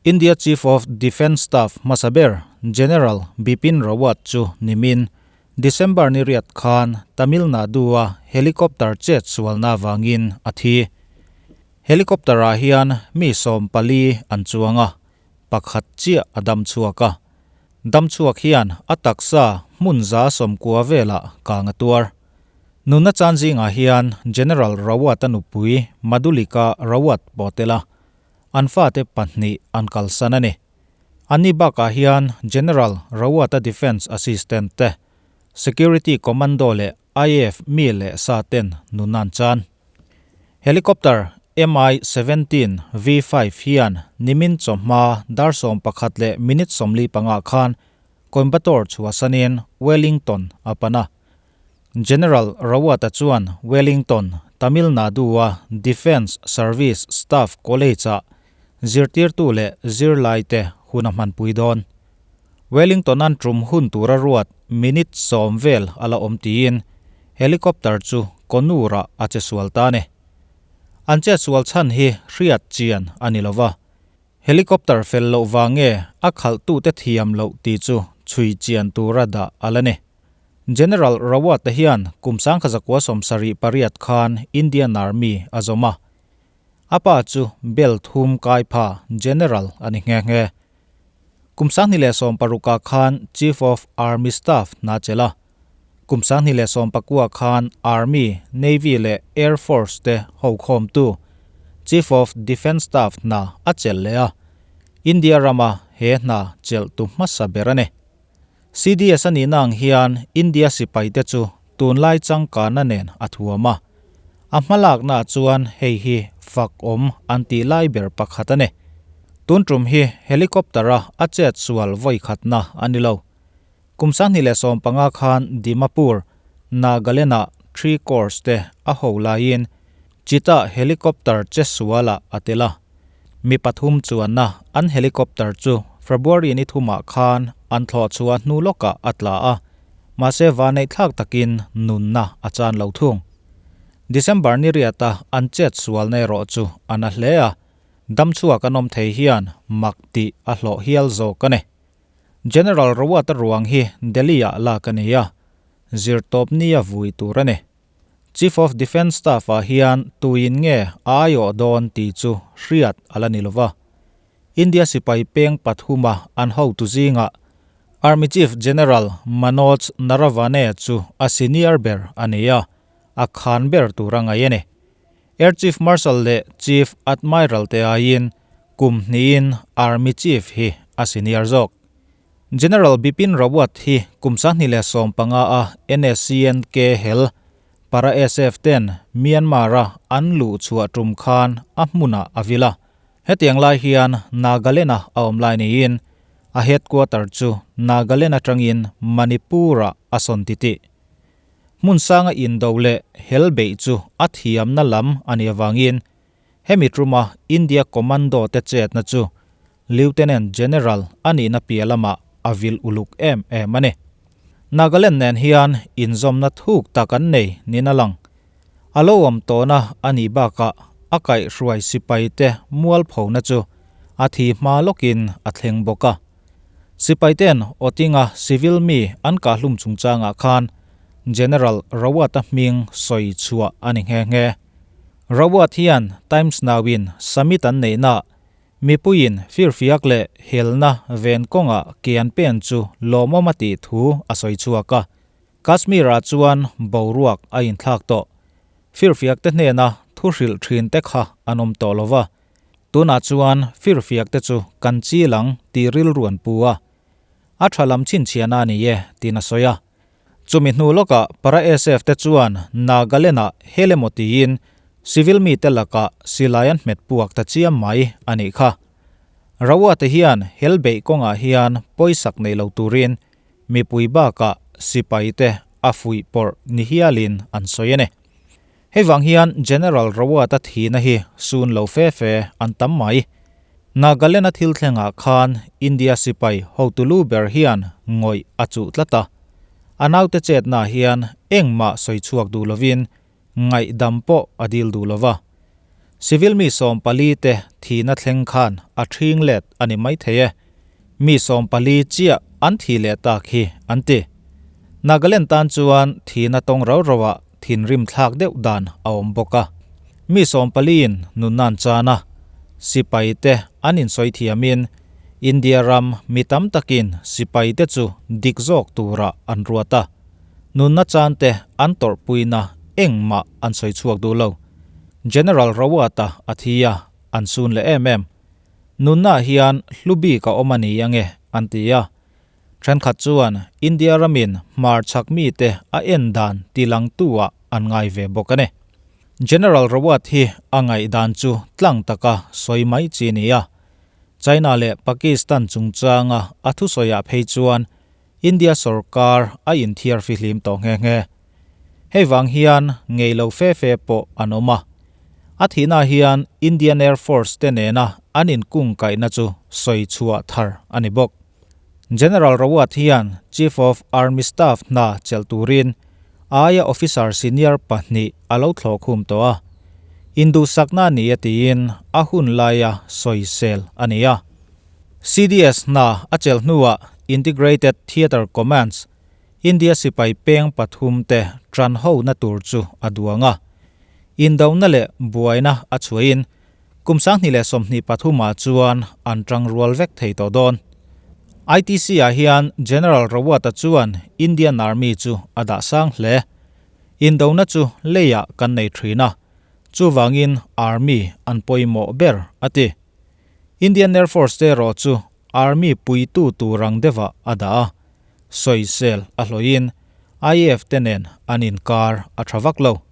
India Chief of Defence Staff hmasa ber General Bipin Rawat chu nimin December ni riat khan Tamil Nadu-a helicopter chet sualna avangin a thi. Helicopter-ah hian mi 14 an chuang a, pakhat chiah a dam chhuak a. Dam chhuak hian a taksa hmun 90 velah kang a tuar. Nunna chan zingah hian General Rawat-a nupui Madhulika Rawat pawh tel a, an fate 2 an kalsan a ni. Anni bakah hian General Rawat-a Defence Assistant te, Security Commando leh IAF mi leh sa ten nun an chan. Helicopter Mi-17 V5 hian nimin chawhma dar 11 minute 45 khan Coimbatore chhuahsanin Wellington a pan a. General Rawat-a chuan Wellington, Tamil Nadu-a Defence Service Staff College-ah zirtirtu leh zirlaite hun a hmanpui dawn. Wellington-an tum hun tura ruat minute 10 vel a la awm tiin helicopter chu Coonoor-ah a che sual ta ni. An che sual chhan hi hriat chian a ni lova. Helicopter fel loh vang nge a khalhtute thiam loh tih chu chhui chian tura dah a la ni. General Rawat hian kum 1978 khan Indian Army a zawm a. A pa chu bel thum kai pha General a ni nghe nghe. Kum 2016 khan Chief of Army Staff na chelh a. Kum 2019 khan Army, Navy leh Air Force te ho khawmtu Chief of Defence Staff na a chelh leh a. India rama he hna chelh tu hmasa ber a ni. CDS a nih nang hian India sipai te chu tunlai changkana nen a thuam a. A hmalakna chuan hei hi fak awm an tih lai ber pakhat a ni. Tun tum hi helicopter-a a chet sual vawi khatna a ni lo. Kum 2015 khan Dimapur, Nagaland-ah Three Corps te a ho laiin Cheetah helicopter che suala a tel a. Mi 3 chuanna an helicopter chu February ni thumah khan an thlawh chhuah hnu lawkah a tla a. Mahse vanei thlak takin nunna a chan lo thung. December ni riata an chet sual nei rawh chu an a hle a. Dam chhuak an awm thei hian mak tih a hlawh hial zawk a ni. General Rawat-a ruang hi Delhi-ah lak a ni a. Zirtawp ni a vui tur a ni. Chief of Defence Staff ah hian tuin nge a aiawh dawn tih chu hriat a la ni lova. India sipai peng 3 an ho tu zingah Army Chief General Manoj Naravane chu a senior ber a ni a, a khan ber tur a ngai a ni. Air Chief Marshal leh Chief Admiral te aiin kum hnihin Army Chief hi a senior zawk. General Bipin Rawat hi kum 2015 a NSCN K hel para SF ten Myanmar-a an luh chhuah tum khan a hmunah a vil a. Hetiang lai hian Nagaland-a a awm lai niin a headquarter chu Nagaland atangin Manipur-ah a sawn titih. Hmun sanga indo leh hel beih chu a thiamna lam a ni awangin hemi tuma India Commando te chetna chu Lieutenant General a nihna piah lamah a vil uluk em em a ni. Nagaland nen hian inzawmna thuk tak an nei nin a lang. A lo awm tawhna a nih bakah a kaihhruai sipai te mual phona chu a thi hma lawkin a thleng bawk a. Sipai ten Otinga civil mi an kahlum chungchangah khan General Rawat-a hming sawi chhuah a ni nghe nghe. Rawat hian Times Now-in summit an neihna mipuiin firfiak leh helna ven kawnga ke an pen chu lawmawm a tih thu a sawi chhuak a. Kashmir-ah chuan boruak a inthlak tawh. Firfiak te hnena thu hrilh thin te kha an awm tawh lova. Tunah chuan firfiak te chu kan chi lang tih rilru an pu a. A tha lam chhinchhiahna a ni e tiin a sawi a. Chumi hnu lawkah para SF te chuan Nagaland-ah helemaw tiin civil mi te lakah silai an hmet puak ta chiam mai a nih kha. Rawat hian hel beih kawngah hian pawisak nei lo turin mipui bakah sipai te a fuih pawrh ni hialin an sawi a ni. Hei vang hian General Rawat a thihna hi sun lo fe fe an tam mai. Nagaland a thil thlengah khan India sipai hotulu ber hian ngawih a chuh tlat a. A naute chetna hian engmah sawi chhuak duh lovin ngaihdam pawh a dil duh lova. Civil mi 14 te thihna thleng khan a ṭhing let a ni maithei e. Mi 14 chiah an thi leh tak hi an ti. Nagaland tan chuan thihna tawng rau rauah thinrim thlak deuh dan a awm bawk a. Mi 14 in nunna an chan a, sipai te an insawi thiamin India ram mi tam takin sipai te chu dik zawk turah an ruat a. Nunna chan te an tawrhpuina engmah an sawi chhuak duh lo. General Rawat-a a thi a, an sun leh em em. Nunna hian hlu bik a awm a ni ange an ti a. Thenkhat chuan India ramin hmarchhak mite a en dan tilangtu-ah an ngai ve bawk a ni. General Rawat hi a ngaihdan chu tlang taka sawi mai chi ni a. China leh Pakistan chungchanga a thusawiah phei chuan India sorkar a inthiar fihlim tawh nghe nghe. Hei vang hian ngei lo fe fe pawh an awm a. A thihna hian Indian Air Force te nena an inkungkaihna chu sawi chhuah thar a ni bawk. General Rawat hian Chief of Army Staff hna chelh turin aia officer senior pahnih a lo thlawh khum tawh a. Induhsakna ni a tiin a hun laia sawisel a ni a. CDS hna a chelh hnuah Integrated Theatre Commands, India sipai peng pathum te tan hona tur chu a duang a. Indona leh buaina a chhuahin kum 2023 ah chuan an tang rual vek thei tawh dawn. ITC ah hian General Rawat-a chuan Indian Army chu a dah sang hle. Indona chu leiah kan nei thin a, chuvangin Army an pawimawh ber a ti. Indian Air Force te erawh chu Army puitu tur ang deuhah a dah a, sawisel a hlawhin IAF te nen an inkar a tha vak lo.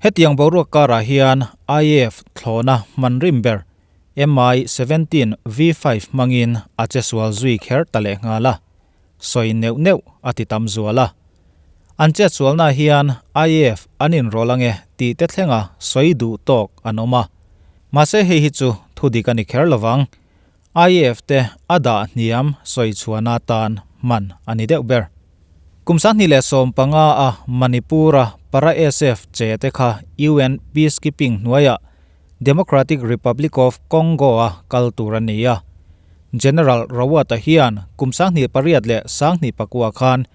Hetiang boruak karah hian IAF thlawhna hman rim ber Mi 17 V5 hmangin a che sual zui kher ta leh nghal a, sawi neuh neuh a ti tam zual a. An chet sualna hian IAF an inrawlh ange tih te thlenga sawi duh tawk an awm a. Mahse hei hi chu thudik a ni kher lovang. IAF te a dah hniam sawi chhuahna tan hman a ni deuh ber. Kum 2015 a Manipur-a Para SF che te kha UN Peacekeeping hnuaiah Democratic Republic of Congo-a kal tur a ni a. General Rawat-a hian kum 2008 le 2009 khan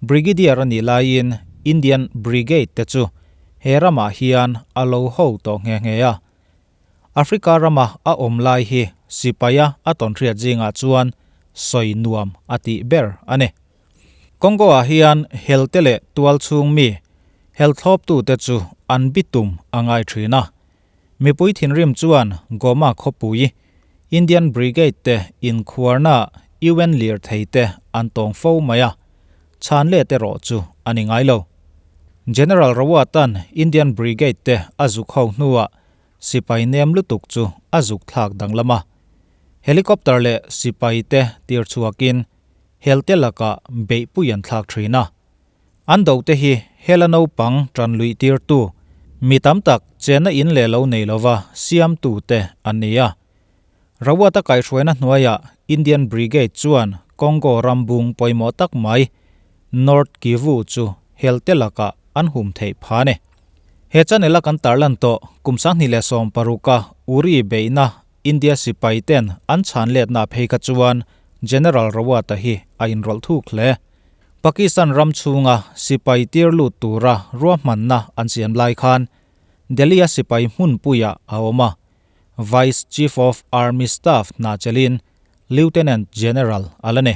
Brigadier a nih laiin Indian Brigade te chu he ramah hian a lo ho tawh nghe nghe a. Africa rama a awm lai hi sipaia a tawnhriat zingah chuan sawi nuam a tih ber a ni. Congo-ah hian helte leh tual chhung mi hel thlawptute chu an bitum a ngai thin a. Mipui thinrim chuan Goma khawpui Indian Brigade te inkhuarna UN lirthei te an tawng fo mai a, chhan let erawh chu a ni ngai lo. General Rawat-a'n Indian Brigade te a zuk ho hnuah sipai nem lutuk chu a zuk thlak danglam a. Helicopter leh sipai te tir chhuakin helte lakah beihpui an thlak thin a. An do te hi hela naupang tan luih tirtu, mi tam tak chenna in leh lo nei lova siamtu te an ni a. Rawat-a kaihhruaina hnuaiah Indian Brigade chuan Congo rambung pawimawh tak mai North Kivu chu helte lakah an hum theih pha ni. He channel-a kan tarlan tawh kum 2016-a Uri beihna India sipai ten an chhan letna phei kha chuan General Rawat-a hi a inrawlh thuk hle. Pakistan ram chhunga sipai tir lut tura ruahmanna an siam lai khan Delhi-a sipai hmunpuiah a awm a, Vice Chief of Army Staff hna chelin Lieutenant General a la ni.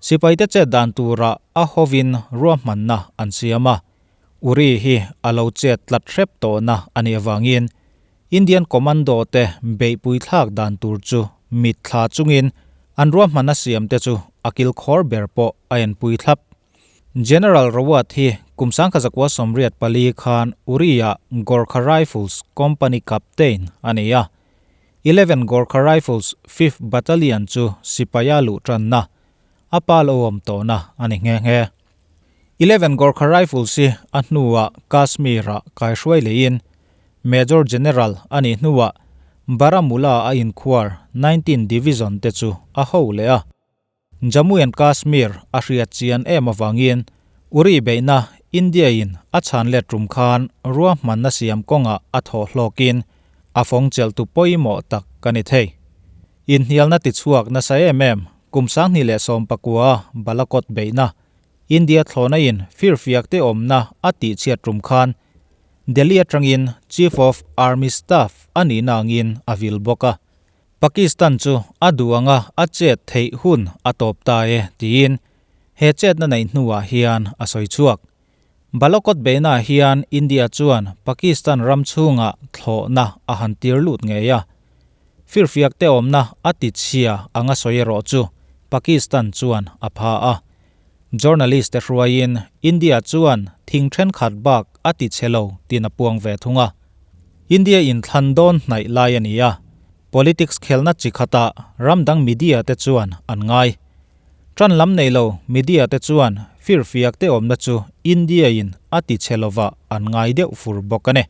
Sipaite chet dan tura a hovin ruahmanna an siam a, Uri hi a lo chet tlat hrep tawhna a nih avangin Indian Commando te beihpui thlak dan tur chu mit thla chungin an ruahmanna siam te chu a kilkhawr ber pawh a enpui thlap. General Rawat hi kum 1984 khan Uri-ah Gorkha Rifles Company Captain a ni a. 11 Gorkha Rifles 5th Battalion chu sipaia luh tanna a pa lo awm tawhna a ni nghe nghe. 11 Gorkha Rifles hi a hnuah Kashmir-ah kaihruai leiin Major General a nih hnuah Baramulla a inkhuar 19 Division te chu a ho leh a. Jammu and Kashmir a hriat chian em avangin Uri beihna India-in a chhan let tum khan ruahmanna siam kawngah a thawh hlawkin A fawng chelhtu pawimawh tak ka ni thei. Inhnialna tichhuak nasa em em, kum 2019 a Balakot beihna, India thlawhna in firfiak te awmna a tihchhiat tum khan Delhi atangin Chief of Army Staff a nihna angin a vil bawk a. Pakistan chu a duh anga a chet theih hun a tawp ta e tiin he chetna neih hnuah hian a sawi chhuak. Balakot beihnaah hian India chuan Pakistan ram chhungah thlawhna a han tir lut ngei a. Firfiak te awmna a ti chhia anga sawi erawh chu Pakistan chuan a pha a. Journalist te hruaiin India chuan thing thenkhat bak a ti chhe lo tiin a puang ve thung a. India in thlan dawn hnaih lai a ni a, politics khelna chi khatah ram dang media te chuan an ngai. Tan lam nei lo media te chuan firfiak te awmna chu India in a ti chhe lovah an ngai deuh fur bawk a ni.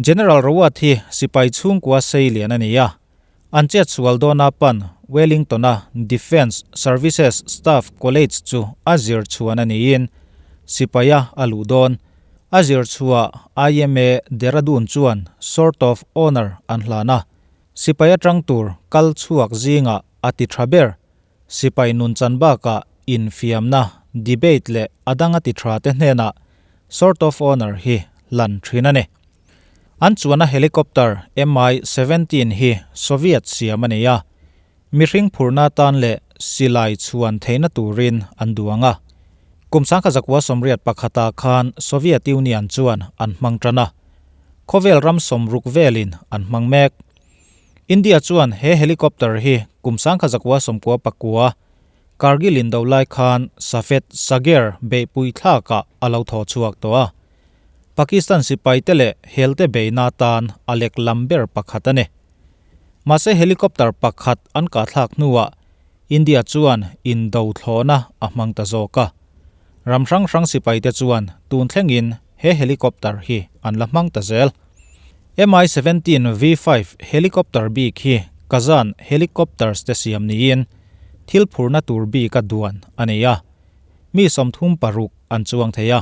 General Rawat hi sipai chhungkua sei lian a ni a, an chet sual dawna pan Wellington-a Defence Services Staff College chu a zir chhuan a niin sipaia a luh dawn. A zir chhuah IMA Dehradun chuan Sort of Honour an hlan a, sipai atang tur kal chhuak zingah a ti tha ber. Sipai nun chan bakah infiamna, debate leh a dang a ti tha te hnenah Sort of Honour hi hlan thin a ni. An chuanna helicopter Mi 17 hi Soviet siam a ni a, mihring phurna atan leh silai chhuan theihna turin an duang a. Kum 1981 ah khan Soviet Union chuan an hmang tan a, khawvel ram 60 velin an hmang mek. India chuan he helicopter hi kum 1999 Kargil indo lai khan Safed Sager beihpui thlakah a lo thaw chhuak tawh a. Pakistan sipai te leh helte beihna atan a lek lam ber pakhat a ni. Mahse helicopter pakhat an kahthlak hnuah India chuan indo thlawhna a hmang ta zawk a. Ram hrang hrang sipai te chuan tun thlengin he helicopter hi an la hmang ta zel. Mi-17 V5 helicopter bik hi Kazan Helicopters te siam niin thil phurna tur bik a duan a nei a, mi 36 an chuang thei a,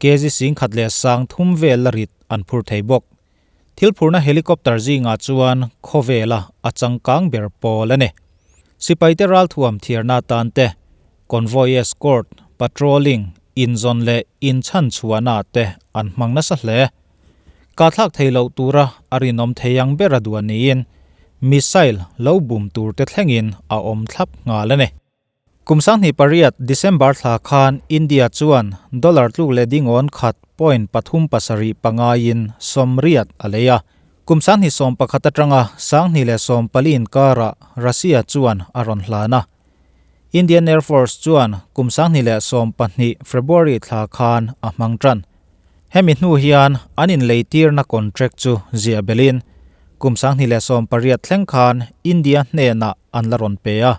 kg 10,300 vel la rit an phur thei bawk. Thil phurna helicopter zingah chuan khawvela a changkang ber pawl a ni. Sipaite ralthuam thiarna atan te, convoy escort, patrolling, inzawn leh inchhanchhuahna te an hmang nasa hle. Kahthlak thei loh tura a rinawm thei ang ber a duan niin missile lo bum tur te thlengin a awm thlap nghal a ni. Kum 2008 December thla khan India chuan dollar tluk leh dingawn khat point pathum pasarih pangaiin 80 a lei a. Kum 2011 atanga 2014 inkarah Russia chuan a rawn hlan a. Indian Air Force chuan kum 2012 February thla khan a hmang tan. Hemi hnu hian an inleitirna contract chu ziah belin kum 2018 thleng khan India hnenah an la rawn pe a.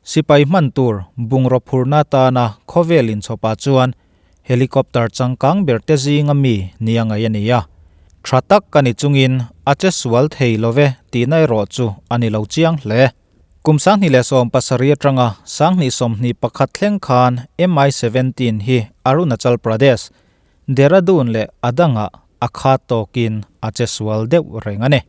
Sipai hman tur bungraw phurna atana khawvel inchhawpah chuan helicopter changkang ber te zinga mi nia ngaih a ni a. Tha tak ka ni chungin a che sual thei love tihna erawh chu a ni lo chiang hle. Kum 2017 atanga 2021 thleng khan Mi-17 hi Arunachal Pradesh, Dehradun leh a dangah a khat tawkin a che sual deuh reng a ni.